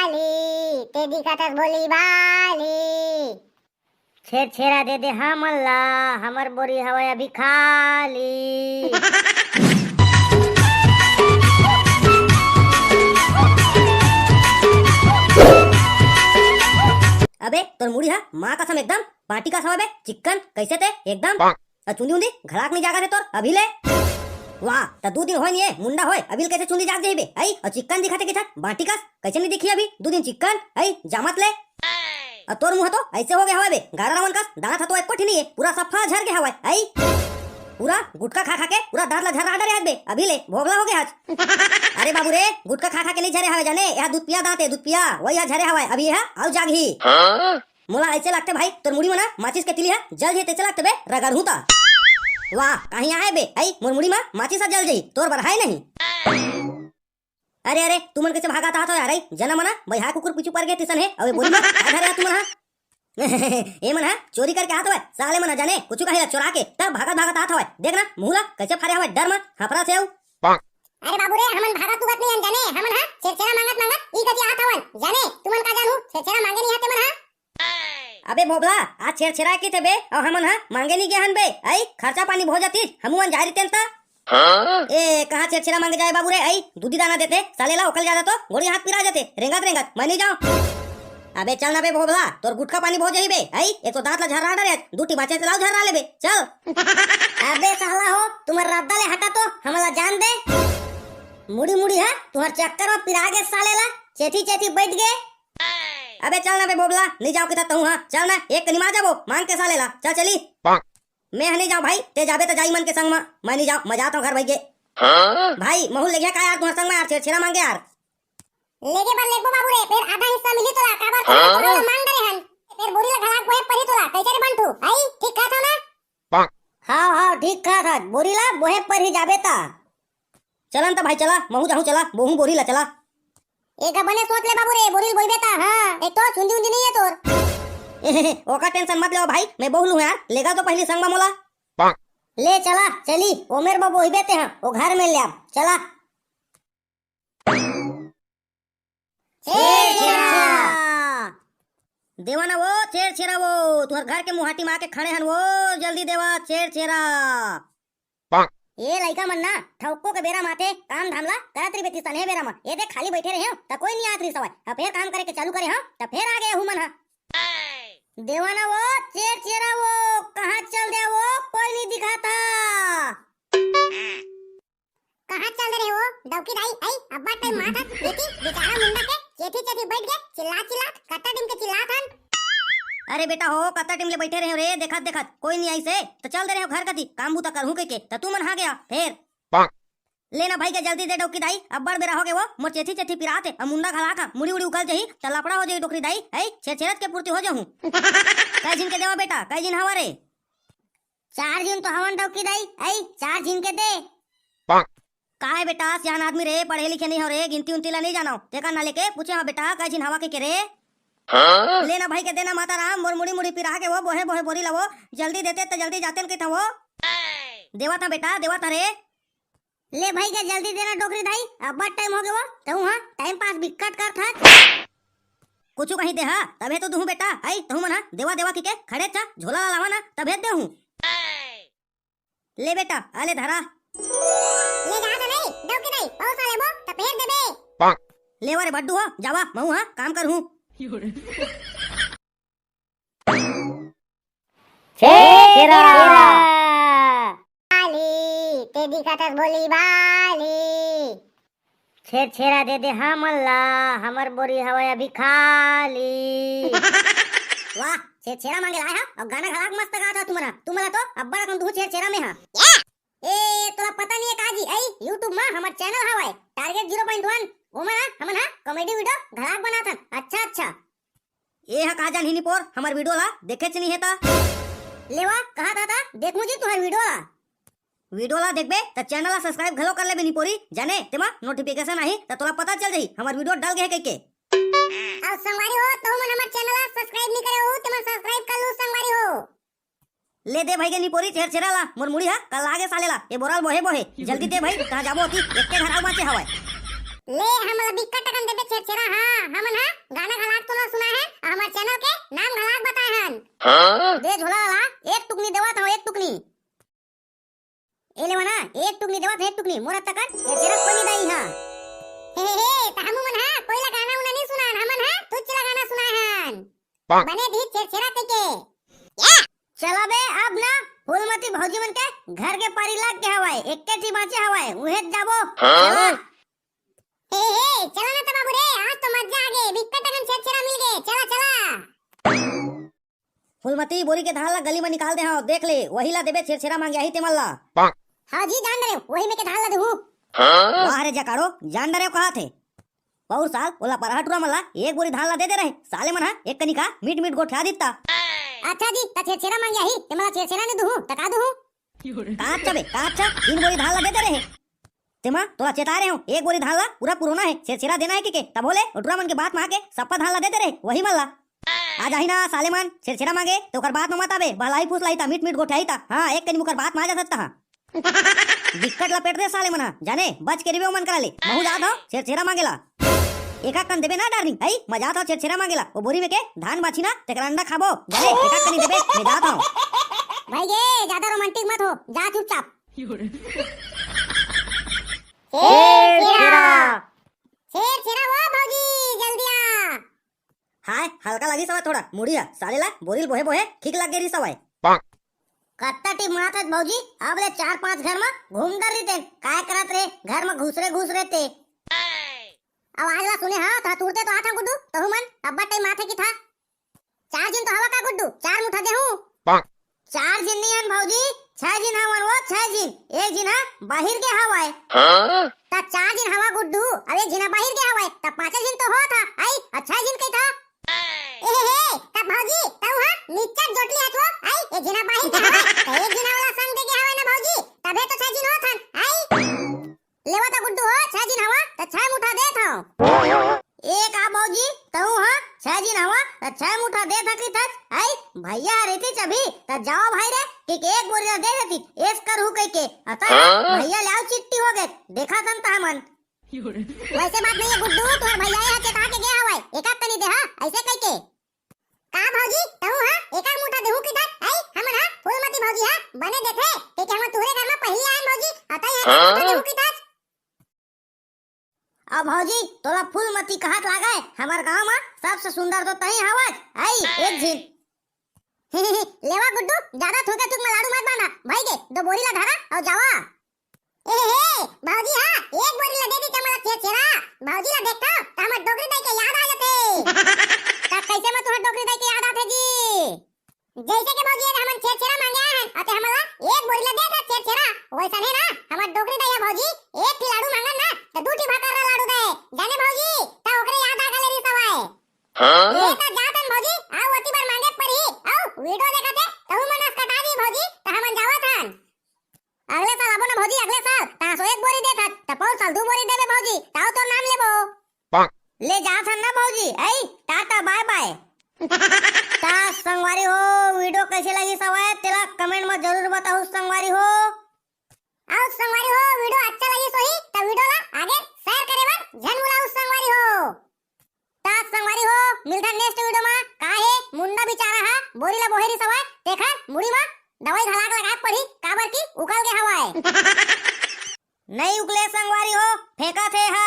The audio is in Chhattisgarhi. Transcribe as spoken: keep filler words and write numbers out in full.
भाली, ते दिखत हस भोली भाली। छेरछेरा दे दे हमन ला, हमर बोरी हवय अभी खाली। अबे तोर मुड़ी हा माँ कसम एकदम बाटी कस हवय बे, चिक्कन कइसे ते एकदम। अउ चुंदी उंदी घलाक नइ जागत हे तोर अभी ले। वाह, त दू दिन होय नइ हे, मुंडा होय, अभी ले कइसे चुंदी जाग जाही बे? अई, अउ चिक्कन दिखत हे किथन, बाटी कस, कइसे नइ दिखही अभी दू दिन चिक्कन, अई, जामत ले। अउ तोर मुंह तो अइसे हो गे हवय बे, गारा रावण कस, दांत ह तो एको ठी नइ हे, पूरा सफा झर गे हवय, अई। पूरा गुटखा खा खा के पूरा दांत ला झर्रा डरे हस बे, अभी ले भोगला हो गे हस। अरे बाबू रे, गुटखा खा खा के नइ झरे हवय जाने, एहा दूध पिया दांत हे, दूध पिया, वही ह झरे हवय, अभी एहा अउ जागही। मोला अइसे लागथे भाई, तोर मुड़ी म ना माचिस के तिली ह जल जही तइसे लागथे बे, रगड़हूं त। वाह, काहीं आहे बे, अई मोर मुड़ी म माचिस ह जल जही, तोर बर हाय नहीं। अरे, अरे, तुमन कइसे भागत आत हो यार, अई, जना मना, बइहा कुकुर पीछू पर गे तिसन हे, अउ ए बोरी म का धरे हा तुमन हा? ए मन हा चोरी करके आत हवय, साले मन हा जाने, कुछु काहीं ला चोरा के, तब भागत भागत आत हवय, देख ना, मुंह ला कइसे फारे हवय, डर म हांफरा से अउ। अरे बाबू रे, हमन भागत उगत नइ हन जाने, हमन हा छेरछेरा मांगत मांगत ई कति आत हवन जाने, तुमन का जानहू छेरछेरा मांगे नइ हा तेमन हा। अबे भोभला, आज छेरछेरा किथे बे, अउ हमन हा मांगे नइ गे हन बे, अई खर्चा पानी भो जातिस, हमू मन जाय रहितेन त। ए, कहाँ छेरछेरा मांगे जाय बाबू रे, अई दूधी दाना देथे, साले ला ओकर जादा तो गोड़ी हाथ पिरा जाथे, रेंगत रेंगत, मैं नइ जांव। अबे चल ना बे भोभला, तोर गुटखा पानी भो जाही बे, अई एक तो दांत ला झर्रा डरे हस, दू ठी बाचे तेला अउ झर्रा लेबे, चल। अबे साला हो, तुमन रद्दा ले हटा तो, हमन ला जान दे। मुड़ी मुड़ी हा, तुंहर चक्कर म पिरा गे साले ला, चेथी चेथी बइठ गे। अबे चल ना बे भोभला, नइ जांव किथस तहूं हा, चल ना, एक कनी मार जाबो, मांग के साले ला, चल चली। मैं ह नइ जांव भाई, ते जाबे त जा ई मन के संग म, मैं नइ जांव, मैं जात हंव घर भइगे। भाई, महूं ल लेगेंव का यार तुंहर संग म यार, छेरछेरा मांगे यार। लेगे बर लेगबो बाबू रे, फेर आधा हिस्सा मिलही तोला, काबर तोला ला मांग डरे हन, फेर बोरी ला घलाक बोहे परही तोला, कइसे रे बंटू? हई, ठीक कहत हंव ना? हव, हव, ठीक कहत हस, बोरी ला बोहे परही जाबे त। चला न त भाई, चला, महूं जाहूं, चला, बोहूं बोरी ला, चला। एक बने सोच ले बाबू रे, बोरी ल बोइबे त, हां, एक तो चुंदी उंदी नइ हे तोर। ओकर tension मत लेवा भाई, मैं बोह लूहूं यार, लेगा तो पहिली संग म मोला। ले चला, चली, ओमेर बर बोइबे ते हां, ओ घर में ले आब, चला। छेरछेरा। देवा ना वो, छेरछेरा वो, तुंहर घर के मुहाटी म आके खड़े हन वो, जल्दी देवा, छेरछेरा। ए लइका मन ना, ठौको के बेरा म आथे, काम धाम ला करत रहिबे तिसने बेरा म। ए देख, खाली बइठे रहेंव, त कोई नइ आत रिहिस हवय। अब फेर काम करे के चालू करे हंव, त फेर आ गे हूं मन ह। देवा ना वो, छेरछेरा वो, कहां चल दे वो, कोई नइ दिखात। कहां चल दे रहे वो, डौकी दाई, अई, अब्बड़ time मात हस, एती, बेचारा मुंडा के, चेथी चेथी बइठ गे, चिल्लात चिल्लात, कतका दिन के चिल्लात हन। अरे बेटा हो, कतका time ले बइठे रहेंव रे, देखत देखत, कोई नइ आइस हे, त चल दे रहेंव घर कती, काम बूता करहूं कहिके, त तुमन हा गेहा, फेर। ले ना भइगे, जल्दी दे डौकी दाई, अब्बड़ बेरा हो गे वो, मोर चेथी चेथी पिरात हे, अउ मुंडा घलाक हा, मुड़ी उड़ी उकल जही, त लफड़ा हो जही डोकरी दाई, अई, छेरछेरत के पूर्ति हो जहूं। कई झिन के देवा बेटा, कई झिन हवा रे? चार झिन तो हवन डौकी दाई, अई, चार झिन के दे। काय बेटा, सियान आदमी रे, पढ़े लिखे नइ हव रे, गिनती उनती ला नइ जानव, तेकर ना लेके पूछे हंव बेटा, कई झिन हवा कहिके रे। ले ना भइगे, दे ना माता राम, मोर मुड़ी मुड़ी पिरा गे वो, बोहे बोहे बोरी ला वो, जल्दी देते त जल्दी जातेन कहिथंव वो। देवत हंव बेटा, देवत हंव रे। ले भइगे, जल्दी दे ना डोकरी दाई, अब्बड़ time हो गे वो, तहूं हा time pass बिकट करत हस। कुछु कहीं दे हा, तभे तो दुहूं बेटा, अई तहूं मन हा देवा देवा कहिके खड़े च झोला ला लावा ना, तभे देहूं। ले बेटा, आ ले धरा। ले जात हंव नहीं, डौकी दाई, पउसा लेबो, त फेर देबे। लेवा रे बड्डू हो, जावा, महूं हा काम करहूं। छेरछेरा। भाली, ते दिखत हस भोली भाली। छेरछेरा दे दे हमन ला, हमर बोरी हवय अभी खाली। वाह, छेरछेरा मांगे ला आय हव, अउ गाना घलाक मस्त गात हव तुमन ह। तुमन ला तो अब्बड़ अकन दुहूं छेरछेरा में हा। ए, तोला पता नइ हे का जी, अई YouTube म हमर channel हवय, Target zero point one, ओमा ना हमन ह comedy video घलाक बनात हन। अच्छा, अच्छा। ए ह का जानही निपोर, हमर video ला देखेच नइ हे त। लेवा, कहत हस त देखहूं जी तुंहर video ला। Video ला देखबे त channel ला subscribe घलो कर लेबे निपोरी, जाने तेमा notification आही त तोला पता चल जाही हमर video डल गे हे कहिके। अउ संगवारी हो, तहू मन हमर channel ला subscribe नइ करे हो, तेमन subscribe कर लू संगवारी हो। ले दे भइगे निपोरी छेरछेरा ला, मोर मुड़ी हा कल्ला गे साले ला, ए बोरा ल बोहे बोहे, जल्दी दे भई, कहां जाबो ओती, एके घर अउ बांचे हवय। ले, हमन ला बिकट अकन देबे छेरछेरा, हां, हमन हा दे झोला ला, एक टुकनी देवत हंव, एक टुकनी। ए लेवा ना, एक टुकनी देवत हंव, एक टुकनी। मोर अतका कन छेरछेरा कोई नइ दई हा। हे, हे, हे, त हमू मन हा कोई ला गाना उना नइ सुनान, हमन हा तुझ ला गाना सुनाए हन। बने दिही छेरछेरा कहिके। चला बे, अब ना फूलमती भौजी मन के घर के पारी लाग गे हवय, एक्के ठी बांचे हवय, उहें जाबो। चला। हे, हे, चला ना त बाबू रे, आज तो मजा आ गे, बिकट अकन छेरछेरा मिल गे, चला, चला। फूलमती, बोरी के धान ला गली म निकाल दे हंव, देख ले, वही ला देबे छेरछेरा मांगे आही तेमन ला। हां जी, जान डरेंव, वही में के धान ला देहूं। वाह रे जकारो, जान डरेंव कहाथे। पउर साल ओला परहा टूरा मन ला एक बोरी धान ला दे दे रहें, साले मन हा एक कनी का मीठ मीठ गोठिया दिस ता। अच्छा जी, त छेरछेरा मांगे आही, तेमन ला छेरछेरा नइ दुहूं, त का दुहूं? का अच्छा बे, का अच्छा, तीन बोरी धान ला दे दे रहें। तेमा तोला चेताए रहेंव, एक बोरी धान ला पूरा पुरोना हे, छेरछेरा देना हे कहिके, तभो ले ओ टूरा मन के बात म आके सप्पा धान ला दे दे रहें, वही मन ला। आज आही ना साले मन, छेरछेरा मांगे, त ओकर बात म मत आबे, बहलाही फुसलाही ता, मीठ मीठ गोठियाही ता। हां, एक कनी ओकर बात म आ जा सकत हा। बिकट लपेट दे साले मन हा, जाने, बच के रहिबे ओमन करा ले, महूं जात हंव छेरछेरा मांगे ला। एकाक कन देबे ना डार्लिंग, अई, मैं जात हंव छेरछेरा मांगे ला, ओ बोरी में के धान बांचही ना, तेकर अंडा खाबो, जाने, एकाक कनी देबे, मैं जात हंव। भाई गे, जादा romantic मत हो, जा चुपचाप। छेरछेरा। छेरछेरा वो भौजी, जल्दी आ। हाय, हल्का लगिस हवय थोड़ा, मुड़ी ह, साले ला बोरी ल बोहे बोहे ठीक लग गे रिहिस हवय। कत्ता टिमरात हस भौजी, अब ले चार पांच घर म घूम डर रहिते, काय करत रे, घर म घुसरे घुसरे ते। आवाज ला सुने हा, त तुरते तो आथन गुड्डू, तहू मन अब्बड़ टाइम आथे कि था। चार झिन तो हवा का गुड्डू, चार मुठा देहूं। चार झिन नइ हन भौजी, छह झिन हवन वो, छह झिन। एक झिन हा बाहिर गे हवय। त चार झिन हवा गुड्डू, अउ एक झिन हा बाहिर गे हवय, त पांचे झिन तो होत हा, अई, अ छह झिन कहिथा। ए हे हे, त भौजी, तहू हा निच्चट जोटली हस वो, अई, एक झिन हा बाहिर गे हवय, त एक झिन हा ओला संग दे गे हवय ना भौजी, तभे तो छह झिन होत हन, अई। लेवा त गुड्डू हो, छह झिन हवा, त छह मुठा देत हंव। ए का भौजी, तहू हा छह झिन हवा, त छह मुठा देत हस कहिथस, अई, भैया ह रहितिस अभी, त जावा भाई रे, कहिके एक बोरी ला दे देतिस, एस करहूं कहिके, अतका भैया ले अउ चिट्टी हो गे, देखत हन त हमन। वइसे बात नइ हे गुड्डू, तुंहर भैया ए ह चेता के गे हवय, एकाक कनी देहा, अइसे कहिके। का भौजी, तहू हा एकाक मुठा देहूं कहिथस, अई, हमन हा फूलमती भौजी हा बने देथे, कहिके हमन तुंहरे घर म पहिली आयन भौजी, अतई हा एकाक मुठा देहूं कहिथस। अब भौजी, तोला फूलमती कहत लागय, हमर गांव म सबसे सुंदर तो तहीं हवस, अई, एक झिन। लेवा गुड्डू, जादा थूके थूक म लाडू मत बांधा, भई गे, दो बोरी ला धरा अउ जावा। ए हे, भौजी हा, एक बोरी ला दे दे चमला छेरछेरा। भौजी ला देखथव, त हमर डोकरी दाई के याद आ जाथे। त कइसे म तुंहर डोकरी दाई के याद आथे जी? जइसे के भौजी, हमन छेरछेरा मांगे आए हन, अते हमन ला एक बोरी ला दे दे छेरछेरा। वइसने ना, हमर डोकरी दाई हा भौजी, एक ठी लाडू मांगन ना, त दू ठी भाकर ला लाडू दे। जाने भौजी, त ओकरे याद आ गले रिहिस हवय। ए त जात हन भौजी, अउ ओती बर मांगे परही, अउ video देखत हे, तहू मन अस कटा जी भौजी, त हमन जावत हन। अगले साल आबो ना भौजी, अगले साल, तहां सो एक बोरी देथस, त पउर साल दू बोरी देबे भौजी, तउ तोर नाम लेबो। ले जात हन ना भौजी, अई, टाटा, bye bye। त संगवारी हो, video कइसे लगिस हवय, तेला comment म जरूर बताहू संगवारी हो। अउ संगवारी हो, video अच्छा लगिस होही, त video ला आगे share करे बर झन भुलाहू संगवारी हो। त संगवारी हो, मिलथन next video म। का हे, मुंडा बिचारा हा बोरी ला बोहे रिहिस हवय, तेखर मुड़ी म दवाई घला के लगाए पड़ही, काबर कि उकल गे हवय। नइ उकले संगवारी हो, फेंकत हे हा।